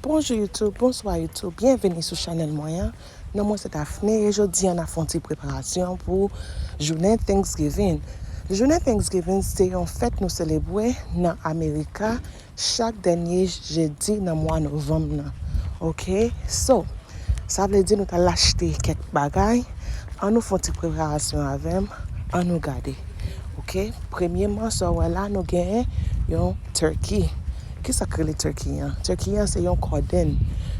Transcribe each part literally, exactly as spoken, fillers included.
Bonjou YouTube, bonswa YouTube, byenveni sou chanèl mwen an. Non mwen se Daphné e jodi a n ap fè yon ti preparasyon pou jounen Thanksgiving. Jounen Thanksgiving se yon fèt nou selebre nan Amerika chak dènye jedi nan mwa novanm nan. Ok, so, sa vle di nou t al achte kèk bagay. An nou fè yon ti preparasyon avè m, an nou gade. Ok, premyeman sa w wè la nou genyen yon turkey. Kisa k rele turkey an? Turkey an se yon kòdenn.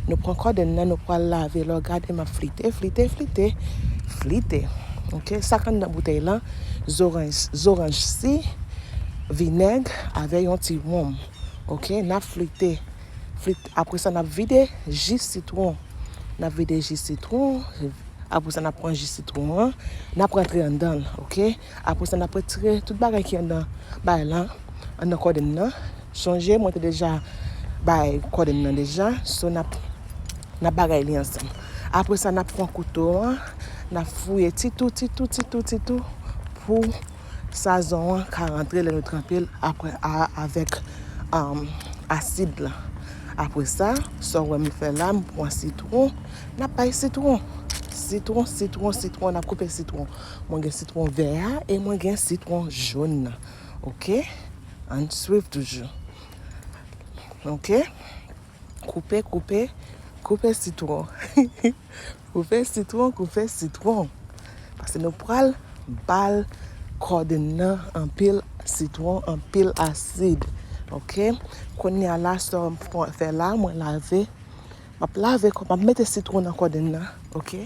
Nou pran kòdenn nan, nou pral lave. Lè w gade m ap flite, flite, flite, flite. Ok, sa k anndan boutèy lan? Zoranj, zoranj si, vinèg avè yon ti wonm. Ok, n ap flite. Flit, apre sa n ap vide ji sitwon. N ap vide ji sitwon. Apre sa n ap pran ji sitwon an, n ap rantre anndan l, ok? Apre sa n ap retire tout bagay ki anndan bagay lan, anndan kòdenn nan. Sonje mwen te deja bay kòdenn nan deja, so n ap, n ap bagay li ansanm. Apre sa n ap pran kouto an, n ap fouye ti tou, ti tou, ti tou, ti tou pou sazon an ka rantre lè nou tranpe l apre a, avèk um, asid lan. Apre sa, sa w wè m fè la, m pran sitwon. N ap bay sitwon. Sitwon, sitwon, sitwon. N ap koupe sitwon. Mwen gen sitwon vè a e mwen gen sitwon jòn nan. Ok? Ann swiv toujou. Ok? Koupe, koupe, koupe sitwon. Koupe sitwon, koupe sitwon. Paske nou pral bal kòdenn nan anpil sitwon, anpil asid. Ok? Kounye a la, sa m fè la, mwen lave. M ap lave, m ap mete sitwon nan kòdenn nan. Ok?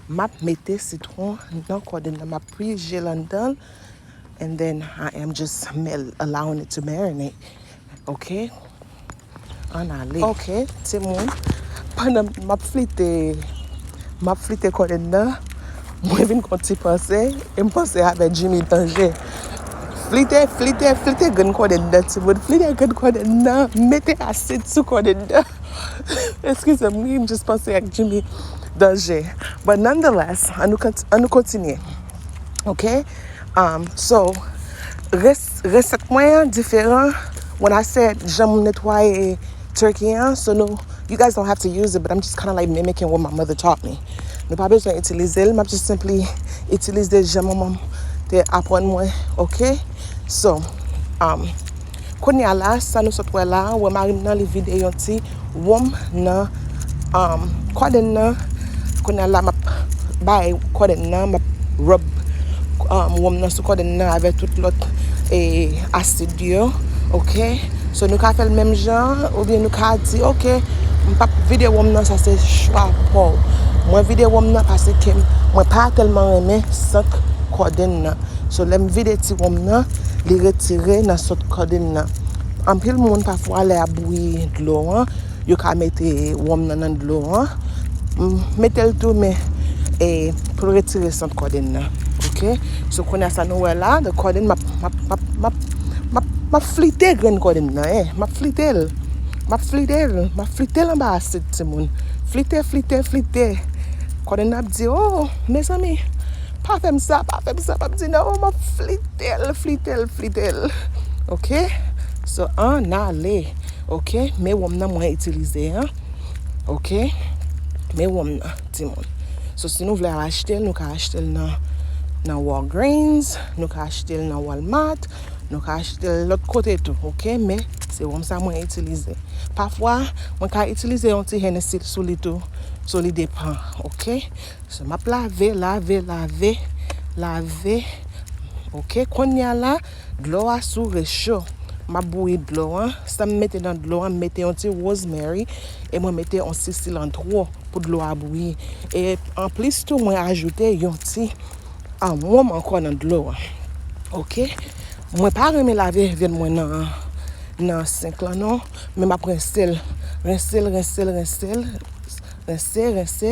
M ap mete sitwon nan kòdenn nan. M ap pije l anndan l. And then I am just mel- allowing it to marinate. Ok? Ann ale. Ok, timoun. Pandan m ap flite, m ap flite kòdenn nan, mwen vin gon ti panse, e m panse avè Jimmy Danje. Flite, flite, flite grenn kòdenn nan, timoun. Flite grenn kòdenn nan, mete asid sou kòdenn nan. Eskize m, wi, m jis panse ak Jimmy Danje. But nonetheless, an nou kont- an nou kontinye. Ok? Um, so, res- resèt mwen an diferan. When I said jan m netwaye turkey an, so no, you guys don't have to use it, but I'm just kind of like mimicking what my mother taught me. Nou pa bezwen itilize l, m ap just simply itilize jan manman m te aprann mwen, ok? So, um, kounye a la, sa nou sot wè la, wè mari m nan li vide yon ti wonm nan um, kòdenn nan. Kounye a la m ap bay kòdenn nan, m ap rub um, wonm nan sou kòdenn nan avè tout lòt e, asid yo. Ok? So nou ka fè l menm jan, oubyen nou ka di, ok, m p ap vide wonm nan, sa se chwa pa w. Mwen vide wonm nan paske mwen pa tèlman renmen sant kòdenn nan. So lè m vide ti wonm nan, li retire nan sant kòdenn nan. Anpil moun pafwa lè y ap bouyi dlo an, yo ka mete wonm nan nan dlo an. M mete l tou, men e, pou l retire sant kòdenn nan. Ok? So kounye a sa nou wè la, the kòdenn, m ap, m ap, m ap, m ap, m ap, m ap flite grenn kòdenn nan, eh. M ap flite l. M ap flite l. M ap flite l anba asid, timoun. Flite, flite, flite. Kòdenn nan ap di, oh, mezanmi, pa fè m sa, pa fè m sa. M ap di, non, m ap flite l, flite l, flite l. Ok? So, ann ale. Ok? Men wonm nan mwen itilize an. Ok? Men wonm nan, timoun. So, si nou vle al achte l, nou ka achte l nan, nan Walgreens, nou ka achte l nan Walmart, nou ka achte l lòt kote tou, ok? Men, se wonm sa mwen itilize. Pafwa, mwen ka itilize yon ti Hennessy sou li tou. So, li depan, ok? So, m ap lave, lave, lave, lave. Ok, kounye a la, dlo a sou recho. M ap bouyi dlo an. Sa m mete nan dlo an, m mete yon ti rosemary e mwen mete yon ti silantro pou dlo a bouyi. E anplis tou, mwen ajoute yon ti, ah, wonm ankò nan dlo an. Ok? Mwen pa renmen lave vyann mwen nan, nan senk lan non, men m ap rense l, rense l, rense l, rense l, rense, rense.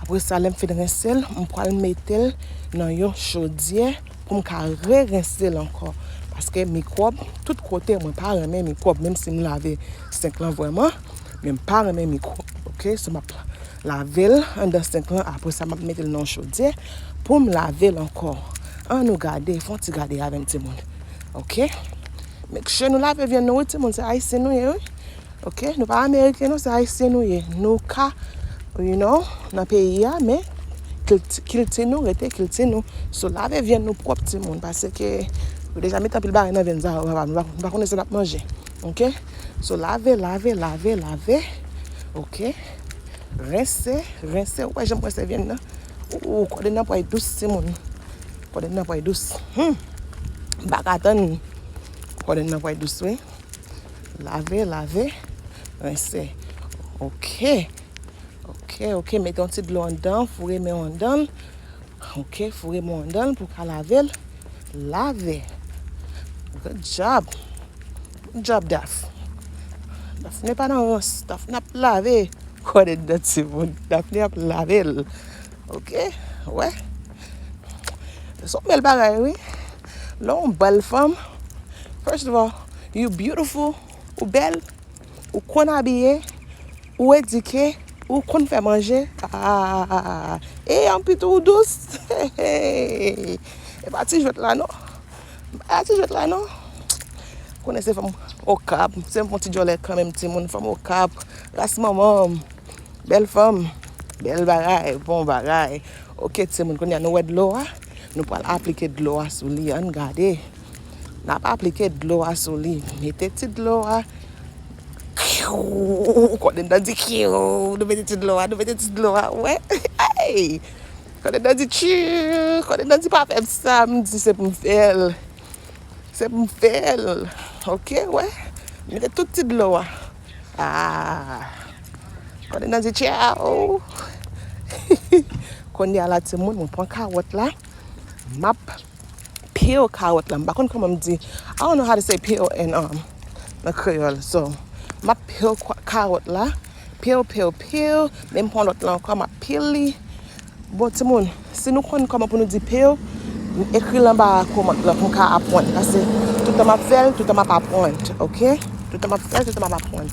Apre sa, lè m fin rense l, m pral mete l nan yon chodyè pou m ka re-rense l ankò. Paske mikwòb, tout kote, mwen pa renmen mikwòb, menm si m lave senk lan vrèman, men m pa renmen mikwòb, ok? So, m ap lave l anndan senk lan, apre sa, m ap mete l nan yon chodyè pou m lave l ankò. Ann nou gade, fè yon ti gade avè m, timoun. Ok? Make sure nou lave vyann nou, wi, timoun, se Ayisyen nou ye, wi. Ok, nou pa Ameriken non, se Ayisyen nou ye. Nou ka, you know, nan peyi a, men kilti, kilti nou rete kilti nou. So, lave vyann nou pwòp, timoun, paske yo deja met anpil bagay nan vyann sa yo, papa. Nou pa, nou pa konnen sa n ap manje. Ok? So, lave, lave, lave, lave. Ok? Rense, rense. Ou wè jan m rense vyann nan? Ou, kòden nan pral dous, timoun. Kòden nan pral dous. Hmm. M pa ka tann. Kòden nan pral dous, wi. Lave, lave, rense. Ok. Ok, ok. Mete yon ti dlo anndan, foure men w anndan l. Ok, foure men w anndan l pou w ka lave l. Lave. Good job. Good job, Daf. Daphne pa nan rans. Daphne ap lave. Kòden nan, timoun. Daphne ap lave l. Ok, wè. Se yon bèl bagay, wi. Lè yon bèl fanm, first of all, you beautiful, ou bèl, ou konn abiye, ou edike, ou konn fè manje. Ah, e anpi tou ou dous. E pa ti jwèt la, non. E pa ti jwèt la, non. Konnen se fanm Okap. Se yon ti djòlè kanmenm, timoun, fanm Okap. Ras manman m. Bèl fanm, bèl bagay, bon bagay. Ok, timoun, kounye a nou wè dlo a. Nou pral aplike dlo a sou li. Ann gade. N ap aplike dlo a sou li. Mete ti dlo a. Kiw, kòden nan di kiw. Nou mete ti dlo a, nou mete ti dlo a. Wè. Hey! Kòden nan di kiw. Kòden nan di pa fè m sa. M di se pou m fè l. Se pou m fè l. Ok, wè. Mete tout ti dlo a. Ah. Kòden nan di tchaw. Kounye a la, timoun, mwen pran kawòt la. M ap peel kawòt la. M pa konn kòman m di. I don't know how to say peel in, um, nan kreyòl. So, m ap peel kwa-, kawòt la. Peel, peel, peel. Men m pran lòt la ankò, m ap peel li. Bon, timoun, si nou konn kòman pou nou di peel, ekri l anba kòmant lan pou m ka aprann. Paske toutan m ap fè l, toutan m ap aprann, ok? Toutan m ap fè l, toutan m ap aprann.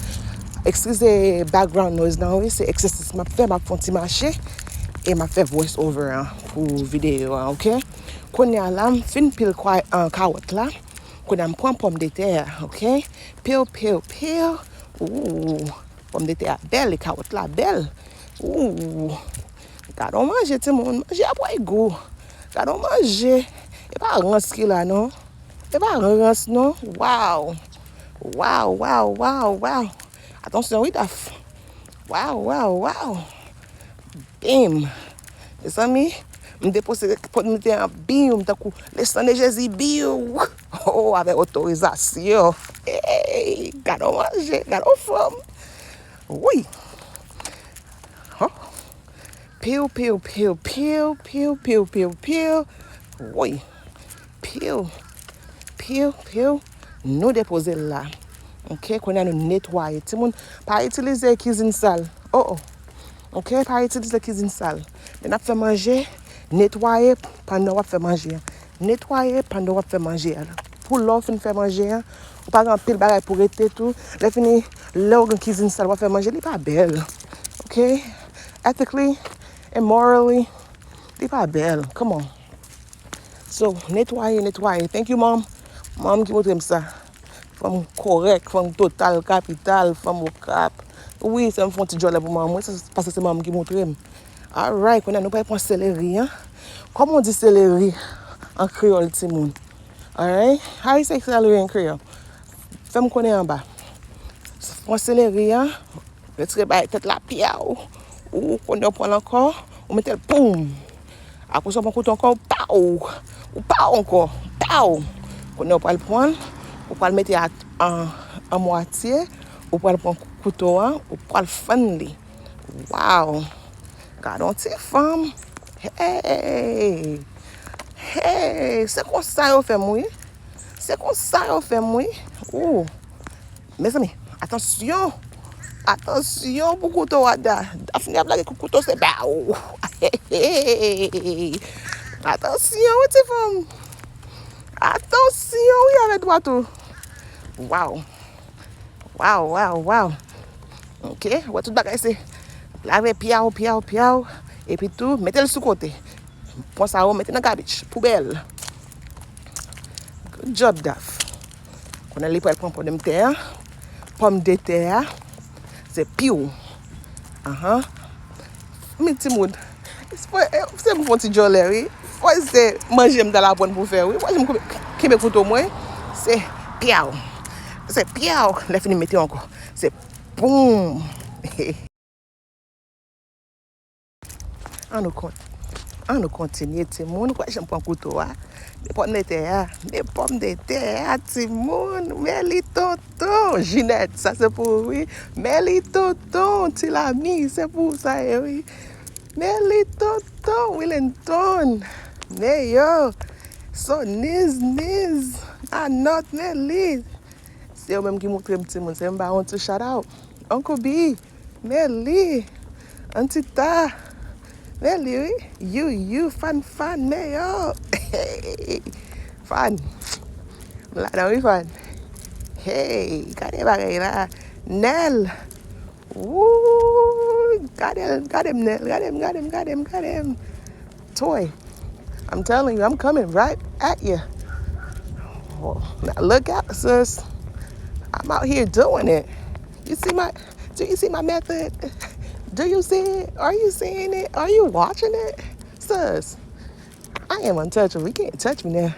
Eskize background noise nan, wi, se egzèsis m ap fè, m ap fè yon ti mache, e m ap fè voice over an pou videyo an, ok? Kounye a la, m fin peel kwa-, an, kawòt la. Kounye a, m pran pòmdetè a, ok? Peel, peel, peel. Ooh. Pòmdetè a bèl, e kawòt la bèl. Ooh. Gade yon manje, timoun. Manje a pral gou. Gade yon manje. E pa rans ki la, non. E pa rans, non. Wow. Wow, wow, wow, wow. Atansyon, wi, Daf. Wow, wow, wow. Bim! Mezanmi, m depoze pòmdetè an, bim, tankou le sang de Jésus, biw! Oh, avèk otorizasyon. Hey, gade yon manje, gade yon fanm. Wi. Oh. Piw, piw, piw, piw. Wi. Piw, piw, piw. Nou depoze l la. Ok, kounye a nou netwaye. Timoun, pa itilize kizin sal. Oh, oh. Ok, pa itilize kizin sal. Lè n ap fè manje, netwaye pandan w ap fè manje a. Netwaye pandan w ap fè manje a. Pou lè w fin fè manje a, ou pa gen anpil bagay pou rete tou. Lè fini, lè w gen kizin sal, w ap fè manje, li pa bèl. Ok? Ethically and morally, li pa bèl. Come on. So, netwaye, netwaye. Thank you, Mom. Mom ki montre m sa. Fanm kòrèk, fanm total, kapital, fanm Okap. Wi, se m fè yon ti djòlè pou manman mwen, se, paske se manman m ki montre m. Alright, kounye a nou pral pran seleri an. Kòman w di seleri an kreyòl, timoun? Alright? How you say celery in Creole? Fè m konnen anba. Pran seleri an, retire bay tèt la, pyaw. Ou konnen w pran l ankò, ou mete l poum. Apre sa, w pran kouto ankò, ou paw. Ou paw ankò, paw. Kounye a w pral pran l, ou pral mete a an, an mwatye, ou pral pran kouto an, ou pral fann li. Wow! Gade yon ti fanm. Hey! Hey! Se konsa yo fè m, wi. Se konsa yo fè m, wi. Ooh! Mezanmi, atansyon! Atansyon pou kouto a, Da-, Daphne ap lage kout kouto, se ba ou. Atansyon, wi, ti fanm. Atansyon, wi, avèk dwat ou. Wow. Wow, wow, wow. Ok, wè tout bagay se lave pyaw, pyaw, pyaw. Epi tou, mete l sou kote. Pran sa yo, mete nan garbage, poubèl. Good job, Daf. Kounye a li pral pran pòmdetè a. Pòmdetè a. Se piw. Ahan. Men timoun, se pou fè yon ti djòlè, wi. Fò se manje m t al aprann pou fè, wi. Fò jan m kenbe kouto mwen. Se pyaw. Se pyaw. Lè fini mete ankò. Se boum. An nou kont. An nou kontinye, timoun. Kwè jan m pran kouto a. Men pòmdetè a. Men pòmdetè a, timoun. Men li tonton. Jinèt, sa se pou ou, wi. Men li tonton. Ti Lami, se pou ou sa ye, wi. Men li tonton. Wilenton. Men yo. So niz, niz. Anòt, men li. Se yo menm ki montre m timoun. Se m ba yon ti shout out. Uncle B. Men li. Antita. Men li, wi. You, you, Fan, Fan, men yo. Fan. M ladan, wi, Fan. Hey, gade bagay la. Nèl. Woo, gade, gade m, Nèl. Gade m, gade m, gade m, gade m. Toy. I'm telling you, I'm coming right at you. Oh, now look out, sis. I'm out here doing it. You see my, do you see my method? Do you see it? Are you seeing it? Are you watching it? Sis, I am untouchable. You can't touch me now.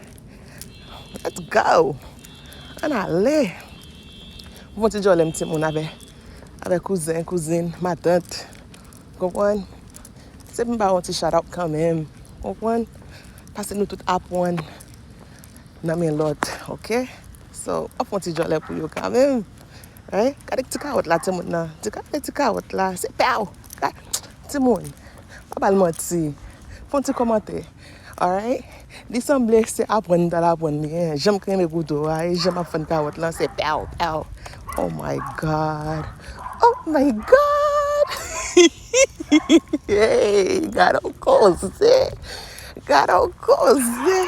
Let's go. Ann ale. Bon ti djòlè m timoun avè, avè kouzen, kouzin, matant. Konprann? Se pou m ba yon ti shout out kanmenm. Konprann? Paske nou tout aprann nan men lòt, oke? So, ap fè yon ti djòlè pou yo kanmenm. Right? Gade ti kawòt la, timoun nan. Ti, gade ti kawòt la. Se pa w. Ga-, timoun, pa ba l manti. Fè yon ti kòmantè. Alright? Li sanble se aprann m t al aprann li, en. Jan m kenbe kouto a, e jan m ap fann kawòt lan, se pyaw, pyaw. Oh my God. Oh my God. Hey, gade yon koze. Gade yon koze.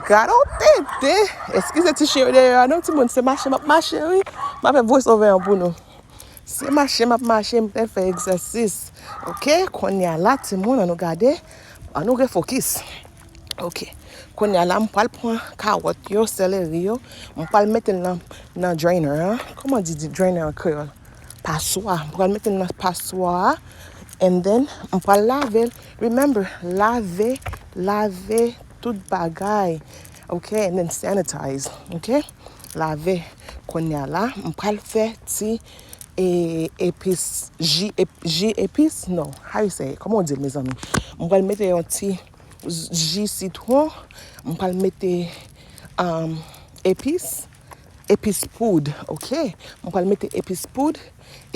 Gade yon tenten. Eskize ti chyen yo dèyè a, non, timoun, se mache m ap mache, wi. M ap fè voice over an pou nou. Se mache m ap mache, m te fè egzèsis. Oke, kounye a la, timoun, ann nou gade. Ann nou refokis. Oke. Kounye a la, m pral pran kawòt yo, seleri yo. M pral mete l nan, nan drainer an. Kòman di, di drainer an kreyòl? Paswa. M pral mete l nan paswa a. And then, m pral lave l. Remember, lave, lave tout bagay. Oke, and then sanitize. Oke? Lave. Kounye a la, m pral fè ti e, epis, ji, ep-, ji epis, no, how you say it? Kòman w di l, mezanmi? M pral mete yon ti ji sitwon, m pral mete, um, epis, epis poud, oke? M pral mete epis poud,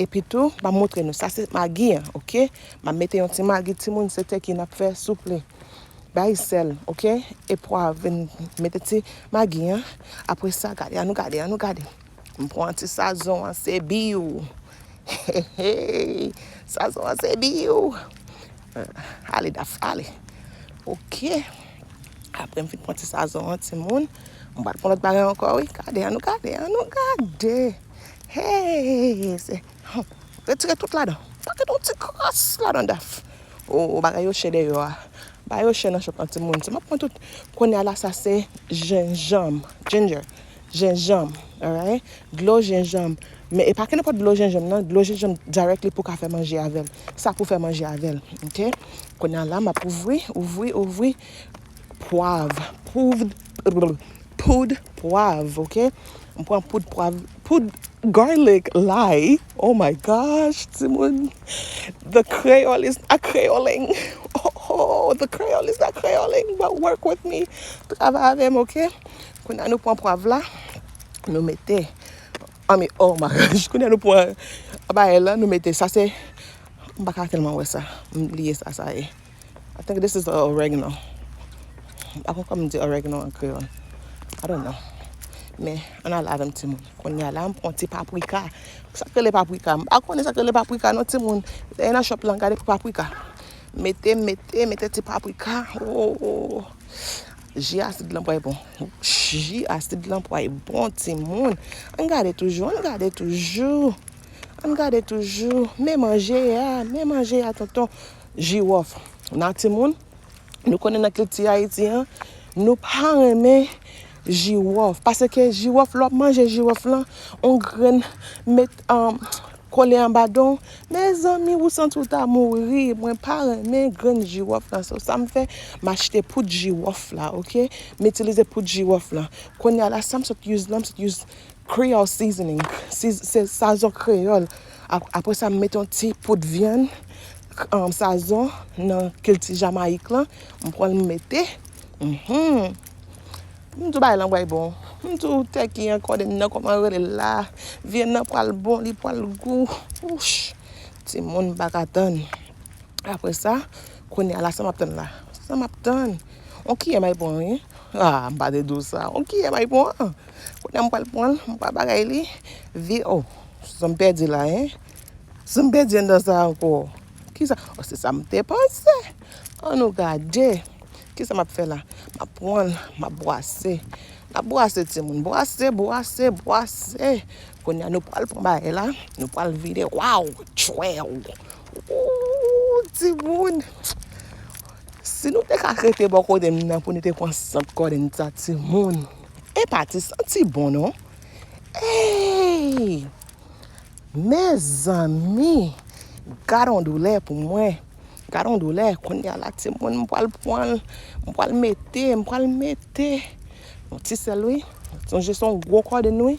epi tou, m ap montre nou, sa se magi an, oke? M ap mete yon ti magi, timoun, se tèki n ap fè, souple. Bay sèl, oke? E pwav, vin mete ti magi an. Apre sa, gade, ann nou gade, ann nou gade. M pran ti sazon an, se biw. Hey, hey, sazon an, se biw. Ale, Daf, ale. Oke. Apre m fin pran ti sazon an, timoun. M pral pran lòt bagay ankò, wi. Gade, ann nou gade, ann nou gade. Hey, se, hum, retire tout ladan. Pa kite yon ti kras ladan, Daf. O, bagay yo chè dèyè a. Bagay yo chè nan shop lan, timoun. Se m ap pran tout. Kounye a la, sa se jenjanm. Ginger. Jenjanm. Alright? Dlo jenjanm. Men e pa ke nenpòt dlo jenjanm nan. Dlo jenjanm directly pou ka fè manje avè l. Sa pou fè manje avè l. Oke? Kounye a la, m ap ouvri, ouvri, ouvri. Pwav. Poud, poud pwav, oke? M pran poud pwav, poud garlic, lay. Oh my gosh, timoun. The Creole is not Creoling. Oh, oh, the Creole is not Creoling, but work with me. Travay avè m, oke? Kounye a nou pran pwav la, nou mete. I mean, oh my gosh, kounye a nou pran bagay la, nou mete. Sa se, m pa ka tèlman wè sa. M bliye sa, sa ye. I think this is the oregano. M pa konn kòman m di oregano an kreyòl. I don't know. Men, ann al avè m, timoun. Kounye a la, m pran ti paprika. Sa k rele paprika? M pa konnen sa k rele paprika, non, timoun. Lè nan shop lan, gade paprika. Mete, mete, mete ti paprika. Oh, oh, oh. Ji asid lan pral bon. Ji asid lan pral bon, timoun. Ann gade toujou, ann gade toujou. Ann gade toujou. Men manje a, men manje a, tonton. Jiwòf. Nan timoun, nou konnen nan kilti Ayiti an, nou pa renmen jiwòf. Paske jiwòf, lè w ap manje jiwòf lan, on grenn met, um, kole anba don. Mezanmi, ou santi w ta mouri. Mwen pa renmen grenn jiwòf lan. So, sa m fè, m achte poud jiwòf la, oke? M itilize poud jiwòf lan. Kounye a la, sa m sot use lan, m sot use Creole seasoning. Siz- Se sazon kreyòl. Ap- Apre sa, m mete yon ti poud vyann, um, sazon nan kilti Jamayik lan. M pran l, m mete. Mhm. M di w bagay lan pral bon. M di w tèki an, kòden nan, kòman yo rele l la. Vyann nan pral bon, li pral gou. Wouch. Timoun, m pa ka tann. Apre sa, kounye a la, sa m ap tann la? Sa m ap tann? On kiyè m ay pran, wi. Ah, m pa te di w sa. On kiyè m ay pran? Kounye a m pral pran l, m pral bagay li. Vi, oh, sa m pèdi la, en. Sa m pèdi anndan sa ankò. Kisa? Oh, se sa m te panse. Ann nou gade. Kisa m ap fè la? M ap pran l, m ap bwase. N ap bwase, timoun. Bwase, bwase, bwase. Kounye a, nou pral pran bagay la. Nou pral vide. Waw! Tchwèw! Ooh, timoun! Si nou te ka rete bò kote m nan pou nou te pran sant kòden sa, timoun. E pa ti santi bon, non. Ey! Mezanmi! Gad on doulè pou mwen. Gad on doulè. Kounye a la, timoun, m pral pran l. M pral mete, m pral mete. Yon ti sèl, wi. Sonje se yon gwo kòden, wi.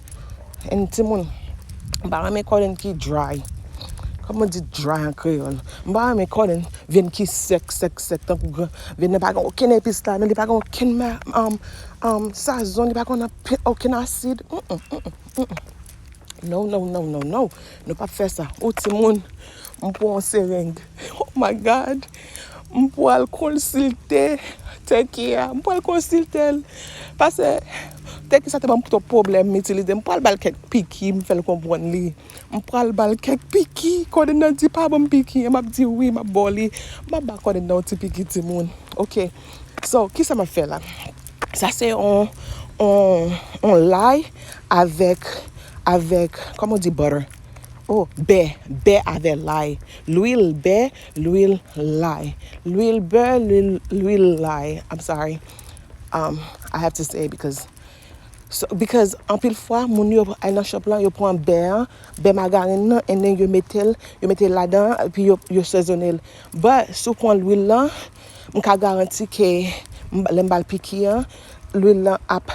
And timoun, m pa renmen kòden ki dry. Kòman di dry an kreyòl? M pa renmen kòden vyann ki sèk, sèk, sèk, tankou gran. Vyann nan pa gen okenn epis ladan, li pa gen okenn ma- um, um, sazon, li pa gen okenn asid. Mm, mm, mm, mm, mm. No, no, no, no, no. Nou p ap fè sa. Ou timoun, m pran yon sereng. Oh my God. M pral konsilte tèki a. M pral konsilte l. Paske tèki sa te ban m twòp pwoblèm m itilize. M pral ba l kèk piki, m fè l konprann li. M pral ba l kèk piki. Kòden nan di pa ban m piki. M ap di wi, m ap ba w li. M ap ba kòden nan yon ti piki, timoun. Ok. So, kisa m ap fè la? Sa se on, on, on lay avèk, avèk, kòman w di butter? Oh, bè, bè avè lay. Lwil bè, lwil lay. Lwil bè, lwil, lwil lay. I'm sorry. Um, I have to say because, so, because anpil fwa, moun yo al nan shop lan, yo pran bè an, bè magarin nan, and then yo mete l, yo mete l ladan, epi yo, yo sezone l. But, si w pran lwil lan, m ka garanti ke m- lè m ba l piki an, lwil lan ap,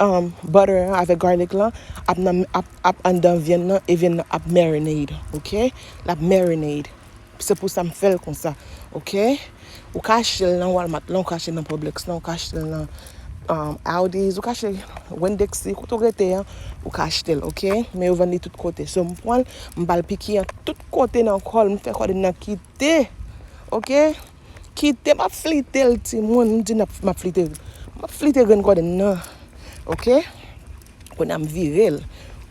um, butter an avèk garlic lan ap nan, ap, ap anndan vyann nan, e vyann nan ap marinade, ok? L ap marinade. Se pou sa m fè l konsa, ok? Ou ka achte l nan Walmart lan, ou ka achte l nan Publix lan, ou ka achte l nan, um, Aldi's, ou ka achte Winn-Dixie, kote w rete an, ou ka achte l, ok? Men yo vann li tout kote. So, m pran l, m ba l piki an tout kote nan kò l, m fè kòden nan kite, ok? Kite, m ap flite l, timoun, m di n ap- m ap flite l. M ap flite grenn kòden nan, ok? Kounye a m vire l.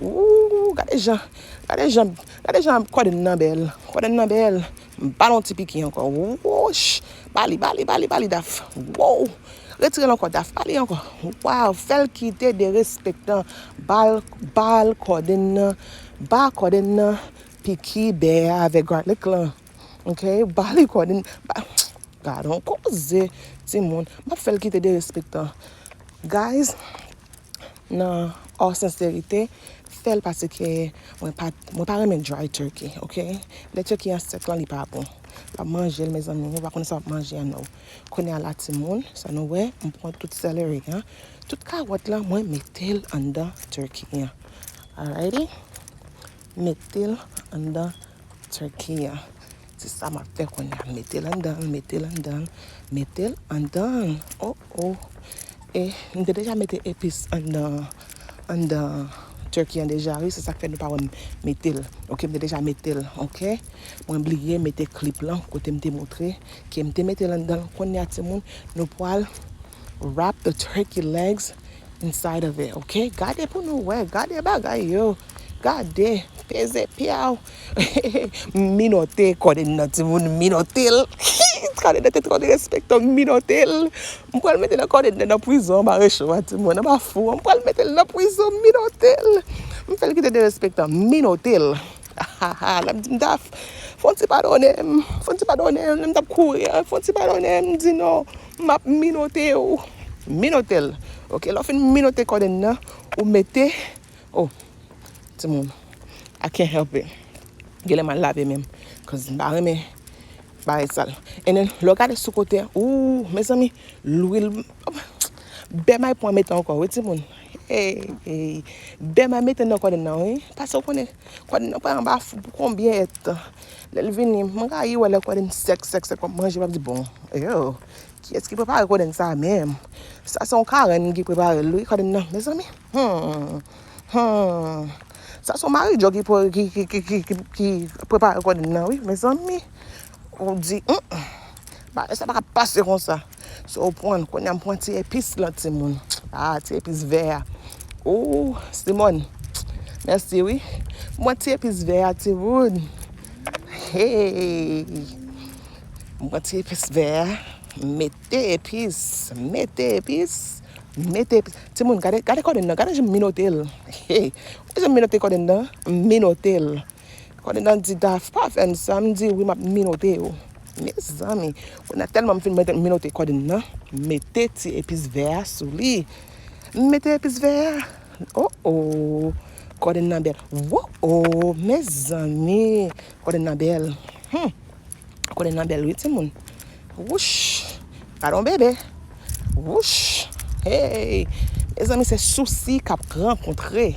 Ooh, gade jan, gade jan, gade jan kòden nan bèl. Kòden nan bèl. M ba l yon ti piki ankò. Wouch! Ba li, ba li, ba li, ba li, Daf. Wow! Retire l ankò, Daf. Ba li ankò. Wow! Fè l kite derespektan. Ba l, ba l kòden nan. Ba kòden nan piki bè a avèk garlic lan. Ok? Ba li kòden. Ba, gad on koze, timoun. M ap fè l kite derespektan. Guys, nan all sincerite, fè l paske mwen pa, mwen pa renmen dry turkey, ok? Lè turkey an sèk lan, li pa bon. W ap manje l, mezanmi, ou pa konn sa w ap manje an, non. Kounye a la, timoun, sa nou wè, m pran tout celery an, tout kawòt lan, mwen mete l anndan turkey an. Alrighty? Mete l anndan turkey an. Se sa m ap fè kounye a. Mete l anndan, mete l anndan, mete l anndan. Oh, oh. E m te deja mete epis anndan, anndan turkey an deja, wi. Se sa k fè nou pa wè m mete l. Ok, m te deja mete l, ok? Mwen bliye mete clip lan kote m te montre ke m te mete l anndan. Kounye a, timoun, nou pral wrap the turkey legs inside of it, ok? Gade pou nou wè, gade bagay yo. Gade, peze pye a w. Minote kòden nan, timoun, minote l. Kòden nan te twò derespektan, minote l. M pral mete nan kòden nan, nan prizon, anba recho a, timoun, anba fou. M pral mete l nan prizon, minote l. M fè l kite derespektan, minote l. L ap di m, Daf, fè yon ti padone m, fè yon ti padone m, lè m t ap kouri an, fè yon ti padone m, m di non, m ap minote w. Minote l. Ok, lè w fin minote kòden nan, ou mete, oh, timoun, I can't help it. Genlè m al lave menm. Cause m pa renmen bagay sal. And then, lè w gade sou kote a, ooh, mezanmi, lwil, bè may pran mete ankò, wi, timoun. Hey, hey. Bè may mete nan kòden nan, wi. Paske w konnen, kòden nan pa anba fou pou konbyen èdtan. Lè l vini, m rayi wè lè kòden sèk, sèk, sèk, w ap manje, w ap di, bon, yo, kiyès ki prepare kòden sa menm? Sa se yon karenn ki prepare l, wi, kòden nan, mezanmi. Hmm. Hmm. Sa se yon marijò ki, pre- ki, ki, ki, ki, ki, ki prepare kòden nan, wi, mezanmi. Ou di, hmm. Bagay sa pa ka pase konsa. So, w pran, kounye a m pran ti epis lan, timoun. Ah, ti epis vè a. Ooh, Simone. Mèsi, wi. M pran ti epis vè a, timoun. Hey. M pran ti epis vè a. Mete epis. Mete epis. Mete epis. Timoun, gade, gade kòden nan. Gade jan m minote l. Hey. Ou jan m minote kòden nan? M minote l. Kòden nan di, Daph, pa fè m sa. M di, wi, m ap minote yo. Mezanmi. Kounye a tèlman m fin mete, minote kòden nan, m mete ti epis vè a sou li. M mete epis vè a. Oh, oh. Kòden nan bèl. Wo, oh, mezanmi. Kòden nan bèl. Hmm. Kòden nan bèl, wi, timoun. Wouch. Gade yon bebe. Wouch. Hey. Mezanmi, se sousi k ap rankontre.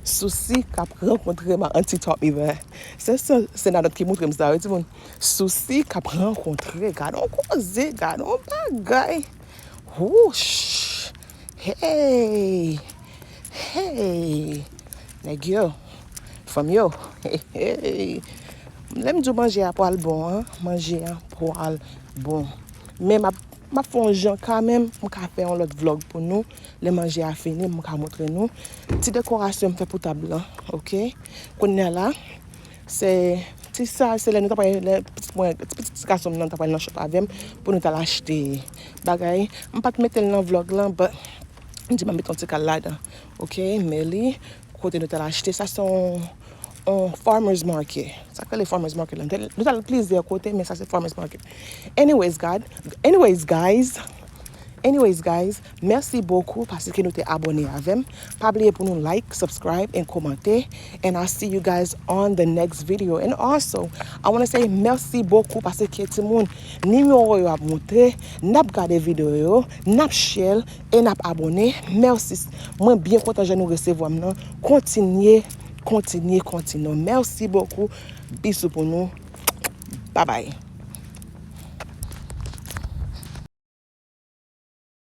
Sousi k ap rankontre ma auntie taught me that. Se, se, se Nanòt ki montre m sa, wi, timoun. Sousi k ap rankontre. Gade yon koze, gade yon bagay. Wouch. Hey. Hey. Nèg yo. Fanm yo. Hey, hey. Lè m di w manje a pral bon, an, manje a pral bon. Men m ap, m ap fè yon jan kanmenm, m ka fè yon lòt vlòg pou nou. Lè manje a fini, m ka montre nou. Ti dekorasyon m fè pou tab lan, oke? Kounye a la, se ti sa, se lè nou ta pral, lè pitit mwen, ti pitit ti gason m nan ta pral nan shop avè m pou nou t al achte bagay. M pa t mete l nan vlòg lan, but m di m ap mete yon ti kal ladan. Oke, men li, kote nou t al achte, sa se yon, yon farmers market. Sa k rele farmers market lan. Nou t al plizyè kote, men sa se farmers market. Anyways, God, anyways, guys, anyways, guys, mèsi bokou paske nou te abòne avè m. Pa bliye pou nou like, subscribe, and komante. And I'll see you guys on the next video. And also, I wanna say mèsi bokou paske timoun, nimewo yo ap monte, n ap gade videyo yo, n ap share, e n ap abòne. Mèsi. Mwen byen kontan jan nou resevwa m nan. Kontinye, kontinye, kontinye. Mèsi bokou. Bisou pou nou. Babay.